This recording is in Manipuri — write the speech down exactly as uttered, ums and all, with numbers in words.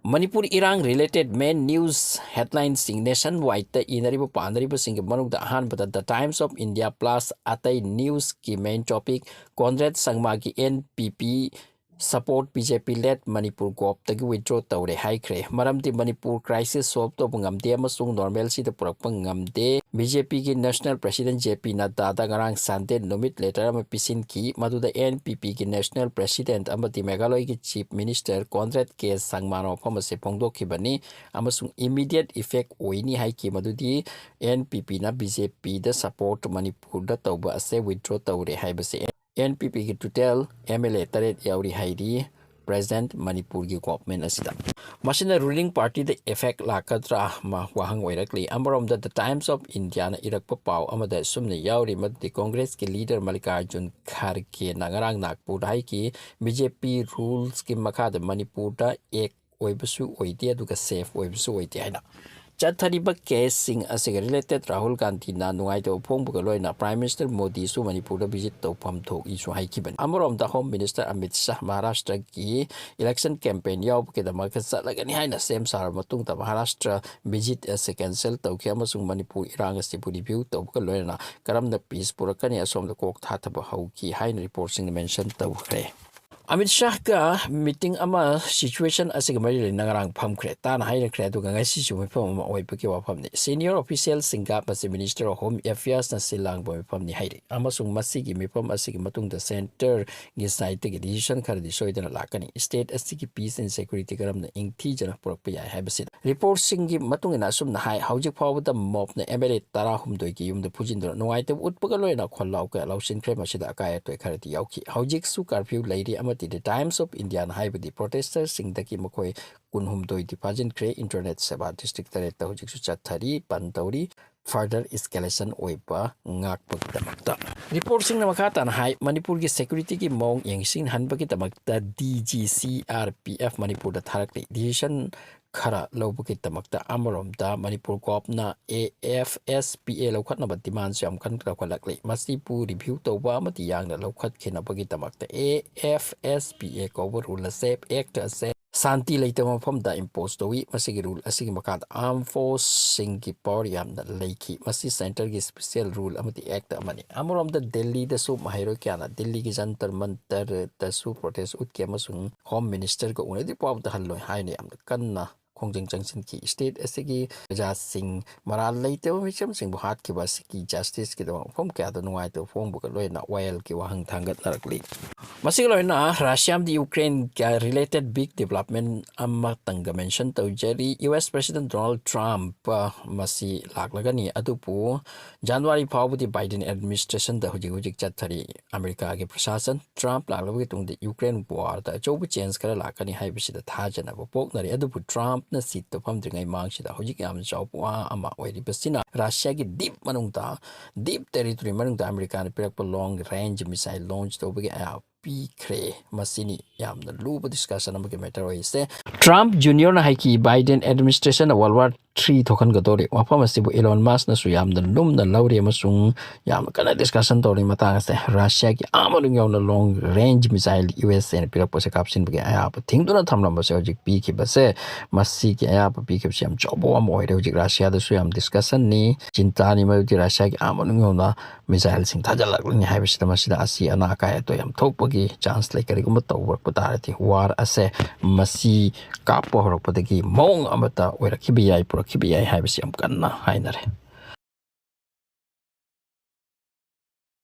ꯃꯅꯤꯄꯨꯔ ꯏꯔꯥꯡ related main news headlineꯁꯤꯡ nationwideꯇ ꯏꯅꯔꯤꯕ ꯄꯥꯅꯔꯤꯕꯁꯤꯡꯒꯤ ꯃꯅꯨꯡꯗ ꯑꯍꯥꯟꯕꯗ The Times of India plus ꯑꯇꯩ newsꯀꯤ main topic, ꯀꯣꯟꯔꯦꯗ ꯁꯪꯃꯥꯒꯤ N P P support B J P led Manipur ꯒꯣꯞꯇꯒꯤ withdraw ꯇꯧꯔꯦ ꯍꯥꯏꯈ꯭ꯔꯦ꯫ ꯃꯔꯝꯗꯤ ꯃꯅꯤꯄꯨꯔ crisis solve ꯇꯧꯕ ꯉꯝꯗꯦ ꯑꯃꯁꯨꯡ normalcyꯗ ꯄꯨꯔꯛꯄ ꯉꯝꯗꯦ꯫ B JPꯒꯤ national president J P ꯅꯗ꯭ꯗꯥꯗ ꯉꯔꯥꯡ Sunday ꯅꯨꯃꯤꯠ letter ꯑꯃ ꯄꯤꯁꯤꯟꯈꯤ꯫ ꯃꯗꯨꯗ N P Pꯒꯤ national president ꯑꯃꯗꯤ ꯃꯦꯘꯥꯂꯌꯒꯤ chief minister ꯀꯣꯟꯔꯦꯗ ꯀꯦ ꯁꯪꯃꯥꯅ ꯋꯥꯐꯝ ꯑꯁꯤ ꯐꯣꯡꯗꯣꯛꯈꯤꯕꯅꯤ ꯑꯃꯁꯨꯡ immediate effect ꯑꯣꯏꯅꯤ ꯍꯥꯏꯈꯤ꯫ ꯃꯗꯨꯗꯤ N P Pꯅ B J Pꯗ support ꯃꯅꯤꯄꯨꯔꯗ ꯇꯧꯕ ꯑꯁꯦ withdraw ꯇꯧꯔꯦ ꯍꯥꯏꯕꯁꯦ꯫ N P Pꯒꯤ total M L A ꯇꯔꯦꯠ ꯌꯥꯎꯔꯤ ꯍꯥꯏꯔꯤ present ꯃꯅꯤꯄꯨꯔꯒꯤ government ꯑꯁꯤꯗ꯫ ꯃꯁꯤꯅ ruling partyꯗ effect ꯂꯥꯛꯀꯗ꯭ꯔꯥ ꯑꯃ ꯋꯥꯍꯪ ꯑꯣꯏꯔꯛꯂꯤ꯫ ꯑꯃꯔꯣꯝꯗ The Times of Indiaꯅ ꯏꯔꯛꯄ ꯄꯥꯎ ꯑꯃꯗ ꯑꯁꯨꯝꯅ ꯌꯥꯎꯔꯤ, ꯃꯗꯨꯗꯤ ꯀꯣꯡꯒ꯭ꯔꯦꯁꯀꯤ leader ꯃꯜꯂꯤꯀꯥꯔꯖꯨꯟ ꯈꯥꯔꯒꯦꯅ ꯉꯔꯥꯡ ꯅꯥꯒꯄꯨꯔꯗ ꯍꯥꯏꯈꯤ, B J P rulesꯀꯤ ꯃꯈꯥꯗ ꯃꯅꯤꯄꯨꯔꯗ act ꯑꯣꯏꯕꯁꯨ ꯑꯣꯏꯗꯦ, ꯑꯗꯨꯒ safe ꯑꯣꯏꯕꯁꯨ ꯑꯣꯏꯗꯦ ꯍꯥꯏꯅ꯫ ꯆꯠꯊꯔꯤꯕ caseꯁꯤꯡ ꯑꯁꯤꯒ related ꯔꯥꯍꯨꯜ ꯒꯥꯟꯙꯤꯅ ꯅꯨꯡꯉꯥꯏꯇꯕ ꯐꯣꯡꯕꯒ ꯂꯣꯏꯅꯅ Prime Minister ꯃꯣꯗꯤꯁꯨ ꯃꯅꯤꯄꯨꯔꯗ visit ꯇꯧꯐꯝ ꯊꯣꯛꯏꯁꯨ ꯍꯥꯏꯈꯤꯕꯅꯤ꯫ ꯑꯃꯔꯣꯝꯗ Home Minister ꯑꯃꯤꯠ ꯁꯥꯍ ꯃꯍꯥꯔꯥꯁꯇ꯭ꯔꯒꯤ election campaign ꯌꯥꯎꯕꯒꯤꯗꯃꯛꯇ ꯆꯠꯂꯒꯅꯤ ꯍꯥꯏꯅ ꯁꯦꯝ ꯁꯥꯔꯕ ꯃꯇꯨꯡꯗ ꯃꯍꯥꯔꯥꯁꯇ꯭ꯔ visit ꯑꯁꯤ cancel ꯇꯧꯈꯤ ꯑꯃꯁꯨꯡ ꯃꯅꯤꯄꯨꯔ ꯏꯔꯥꯡ ꯑꯁꯤꯕꯨ review ꯇꯧꯕꯒ ꯂꯣꯏꯅꯅ ꯀꯔꯝꯅ peace ꯄꯨꯔꯛꯀꯅꯤ, ꯑꯁꯣꯝꯗ ꯀꯣꯛ ꯊꯥꯊꯕ ꯍꯧꯈꯤ ꯍꯥꯏꯅ reportꯁꯤꯡꯅ mention ꯇꯧꯈ꯭ꯔꯦ꯫ ꯑꯃꯤꯠ ꯁꯥꯍꯒ meeting ꯑꯃ situation ꯑꯁꯤꯒ ꯃꯔꯤ ꯂꯩꯅꯅ ꯉꯔꯥꯡ ꯐꯝꯈ꯭ꯔꯦ꯫ ꯇꯥꯅ ꯍꯥꯏꯔꯛꯈ꯭ꯔꯦ, ꯑꯗꯨꯒ ꯉꯁꯤꯁꯨ ꯃꯤꯐꯝ ꯑꯃ ꯑꯣꯏꯕꯒꯤ ꯋꯥꯐꯝꯅꯤ꯫ Senior officialꯁꯤꯡꯒ ꯃꯁꯤ Minister of Home Affairsꯅ ꯁꯤꯜ ꯂꯥꯡꯕ ꯃꯤꯐꯝꯅꯤ ꯍꯥꯏꯔꯤ, ꯑꯃꯁꯨꯡ ꯃꯁꯤꯒꯤ ꯃꯤꯐꯝ ꯑꯁꯤꯒꯤ ꯃꯇꯨꯡꯗ centreꯒꯤ sideꯇꯒꯤ decision ꯈꯔꯗꯤ ꯁꯣꯏꯗꯅ ꯂꯥꯛꯀꯅꯤ꯫ State ꯑꯁꯤꯒꯤ peace and security ꯀꯔꯝꯅ ꯅꯤꯡꯊꯤꯖꯅ ꯄꯨꯔꯛꯄ ꯌꯥꯏ ꯍꯥꯏꯕꯁꯤꯗ꯫ Reportꯁꯤꯡꯒꯤ ꯃꯇꯨꯡ ꯏꯟꯅ ꯑꯁꯨꯝꯅ ꯍꯥꯏ, ꯍꯧꯖꯤꯛ ꯐꯥꯎꯕꯗ ꯃꯣꯞꯅ M L A ꯇꯔꯥꯍꯨꯝꯗꯣꯏꯒꯤ ꯌꯨꯝꯗ ꯐꯨꯖꯤꯟꯗꯨꯅ ꯅꯨꯡꯉꯥꯏꯇꯕ ꯎꯠꯄꯒ ꯂꯣꯏꯅꯅ ꯈꯣꯜꯂꯥꯎ ꯀꯌꯥ ꯂꯧꯁꯤꯟꯈ꯭ꯔꯦ꯫ ꯃꯁꯤꯗ ꯑꯀꯥꯏ ꯑꯇꯣꯏ ꯈꯔꯗꯤ ꯌꯥꯎꯈꯤ꯫ ꯍꯧꯖꯤꯛꯁꯨ curfew ꯂꯩꯔꯤ ꯑꯃꯗꯤ The Times of Indiaꯅ ꯍꯥꯏꯕꯗꯤ protesterꯁꯤꯡꯗꯒꯤ ꯃꯈꯣꯏ ꯀꯨꯟꯍꯨꯝꯗꯣꯏꯗꯤ ꯐꯥꯖꯤꯟꯈ꯭ꯔꯦ꯫ Internet ꯁꯦꯕꯥ district ꯇꯔꯦꯠꯇ ꯍꯧꯖꯤꯛꯁꯨ ꯆꯠꯊꯔꯤ, ꯕꯟ ꯇꯧꯔꯤ꯫ Further escalation ꯑꯣꯏꯕ ꯉꯥꯛꯄꯒꯤꯗꯃꯛꯇ꯫ Reportꯁꯤꯡꯅ ꯃꯈꯥ ꯇꯥꯅ ꯍꯥꯏ, ꯃꯅꯤꯄꯨꯔꯒꯤ securityꯒꯤ ꯃꯑꯣꯡ ꯌꯦꯡꯁꯤꯟꯍꯟꯕꯒꯤꯗꯃꯛꯇ D G C R P F ꯃꯅꯤꯄꯨꯔꯗ ꯊꯥꯔꯛꯂꯤ꯫ Decision ꯈꯔ ꯂꯧꯕꯒꯤꯗꯃꯛꯇ ꯑꯃꯔꯣꯝꯗ Manipur governmentꯅ A F S P A ꯂꯧꯈꯠꯅꯕ demandꯁꯨ ꯌꯥꯝ ꯀꯟꯅ ꯂꯧꯈꯠꯂꯛꯂꯤ꯫ ꯃꯁꯤꯕꯨ review ꯇꯧꯕ ꯑꯃꯗꯤ ꯌꯥꯡꯅ ꯂꯧꯈꯠꯈꯤꯅꯕꯒꯤꯗꯃꯛꯇ A F S P A ꯀꯧꯕ rule ꯑꯁꯦ, act ꯑꯁꯦ ꯁꯥꯟꯇꯤ ꯂꯩꯇꯕ ꯃꯐꯝꯗ impose ꯇꯧꯏ꯫ ꯃꯁꯤꯒꯤ rule ꯑꯁꯤꯒꯤ ꯃꯈꯥꯗ armed force ꯁꯤꯡꯒꯤ power ꯌꯥꯝꯅ ꯂꯩꯈꯤ꯫ ꯃꯁꯤ centre ꯒꯤ special rule ꯑꯃꯗꯤ act ꯑꯃꯅꯤ꯫ ꯑꯃꯔꯣꯝꯗ ꯗꯦꯜꯂꯤꯗꯁꯨ ꯃꯍꯩꯔꯣꯏ ꯀꯌꯥꯅ ꯗꯤꯜꯂꯤꯒꯤ ꯖꯟꯇꯔ ꯃꯟꯇꯔꯗꯁꯨ protest ꯎꯠꯈꯤ ꯑꯃꯁꯨꯡ Home Minister ꯒ ꯎꯅꯗ꯭ꯔꯤ ꯐꯥꯎꯕꯗ ꯍꯜꯂꯣꯏ ꯍꯥꯏꯅ ꯌꯥꯝꯅ ꯀꯟꯅ ꯈꯣꯡꯖꯪ ꯆꯪꯁꯤꯟꯈꯤ꯫ State ꯑꯁꯤꯒꯤ ꯄ꯭ꯔꯖꯥꯁꯤꯡ ꯃꯔꯥꯜ ꯂꯩꯇꯕ ꯃꯤꯆꯝꯁꯤꯡꯕꯨ ꯍꯥꯠꯈꯤꯕ ꯑꯁꯤꯒꯤ justice ꯀꯤꯗꯃꯛ ꯃꯐꯝ ꯀꯌꯥꯗ ꯅꯨꯡꯉꯥꯏꯇꯕ ꯐꯣꯡꯕꯒ ꯂꯣꯏꯅꯅ ꯋꯥꯌꯦꯜꯒꯤ ꯋꯥꯍꯪ ꯊꯥꯡꯒꯠꯅꯔꯛꯂꯤ꯫ ꯃꯁꯤꯒ ꯂꯣꯏꯅꯅ ꯔꯁꯤꯌꯥ ꯑꯃꯗꯤ ꯌꯨꯀ꯭ꯔꯦꯟꯒ related big development ꯑꯃꯇꯪꯒ mention ꯇꯧꯖꯔꯤ꯫ U S President Donald Trump, ꯑ, ꯃꯁꯤ ꯂꯥꯛꯂꯒꯅꯤ, ꯑꯗꯨꯕꯨ ꯖꯅꯋꯥꯔꯤ ꯐꯥꯎꯕꯗꯤ Biden administration ꯗ ꯍꯧꯖꯤꯛ ꯍꯧꯖꯤꯛ ꯆꯠꯊꯔꯤ꯫ ꯑꯃꯦꯔꯤꯀꯥꯒꯤ ꯄ꯭ꯔꯁꯥꯁꯟ Trump ꯂꯥꯛꯂꯕꯒꯤ ꯇꯨꯡꯗ Ukraine war ꯗ ꯑꯆꯧꯕ change ꯈꯔ ꯂꯥꯛꯀꯅꯤ ꯍꯥꯏꯕꯁꯤꯗ ꯊꯥꯖꯅꯕ ꯄꯣꯛꯅꯔꯤ꯫ ꯑꯗꯨꯕꯨ Trump ꯅ seat ꯇ ꯐꯝꯗ꯭ꯔꯤꯉꯩ ꯃꯃꯥꯡꯁꯤꯗ ꯍꯧꯖꯤꯛ ꯌꯥꯝꯅ ꯆꯥꯎꯕ ꯋꯥ ꯑꯃ ꯑꯣꯏꯔꯤꯕꯁꯤꯅ ꯔꯁꯤꯌꯥꯒꯤ deep ꯃꯅꯨꯡꯗ, deep territory ꯃꯅꯨꯡꯗ ꯑꯃꯦꯔꯤꯀꯥꯅ ꯄꯤꯔꯛꯄ long range missile launch ꯇꯧꯕꯒꯤ ꯑꯌꯥꯕ ꯄꯤꯈ꯭ꯔꯦ꯫ ꯃꯁꯤꯅꯤ ꯌꯥꯝꯅ ꯂꯨꯕ discussion ꯑꯃꯒꯤ matter ꯑꯣꯏꯔꯤꯁꯦ꯫ Trump Junior ꯅ ꯍꯥꯏꯈꯤ, Biden administration ꯅ World War three ꯊꯣꯛꯍꯟꯒꯗꯧꯔꯤ꯫ ꯋꯥꯐꯝ ꯑꯁꯤꯕꯨ Elon Musk ꯅꯁꯨ ꯌꯥꯝꯅ ꯂꯨꯝꯅ ꯂꯧꯔꯤ ꯑꯃꯁꯨꯡ ꯌꯥꯝꯅ ꯀꯟꯅ discussion ꯇꯧꯔꯤ꯫ ꯃꯇꯥꯡ ꯑꯁꯦ ꯔꯁꯤꯌꯥꯒꯤ ꯑꯥ ꯃꯅꯨꯡ ꯌꯧꯅ long range missile U S A ꯅ ꯄꯤꯔꯛꯄꯁꯦ ꯀꯥꯞꯁꯤꯟꯕꯒꯤ ꯑꯌꯥꯕ ꯊꯤꯡꯗꯨꯅ ꯊꯝꯂꯝꯕꯁꯦ ꯍꯧꯖꯤꯛ ꯄꯤꯈꯤꯕꯁꯦ, ꯃꯁꯤꯒꯤ ꯑꯌꯥꯕ ꯄꯤꯈꯤꯕꯁꯦ ꯌꯥꯝ ꯆꯥꯎꯕ ꯑꯃ ꯑꯣꯏꯔꯦ꯫ ꯍꯧꯖꯤꯛ ꯔꯁꯤꯌꯥꯗꯁꯨ ꯌꯥꯝ discussion ꯅꯤ, ꯆꯤꯟꯇꯥꯅꯤ, ꯃꯗꯨꯗꯤ ꯔꯁꯤꯌꯥꯒꯤ ꯑꯥ ꯃꯅꯨꯡ ꯌꯧꯅ missile ꯁꯤꯡ ꯊꯥꯖꯤꯜꯂꯛꯂꯅꯤ ꯍꯥꯏꯕꯁꯤꯗ ꯃꯁꯤꯗ ꯑꯁꯤ ꯑꯅꯥ ꯑꯀꯥꯏ ꯑꯇꯣꯏ ꯌꯥꯝ ꯊꯣꯛꯄꯒꯤ chance ꯂꯩ꯫ ꯀꯔꯤꯒꯨꯝꯕ ꯇꯧꯔꯛꯄ ꯇꯥꯔꯗꯤ war ꯑꯁꯦ ꯃꯁꯤ ꯀꯥꯞꯄ ꯍꯧꯔꯛꯄꯗꯒꯤ ꯃꯑꯣꯡ ꯑꯃꯠꯇ ꯑꯣꯏꯔꯛꯈꯤꯕ ꯌꯥꯏ, ꯄꯨꯔꯛꯈꯤꯕ ꯌꯥꯏ ꯍꯥꯏꯕꯁꯤ ꯌꯥꯝ ꯀꯟꯅ ꯍꯥꯏꯅꯔꯦ꯫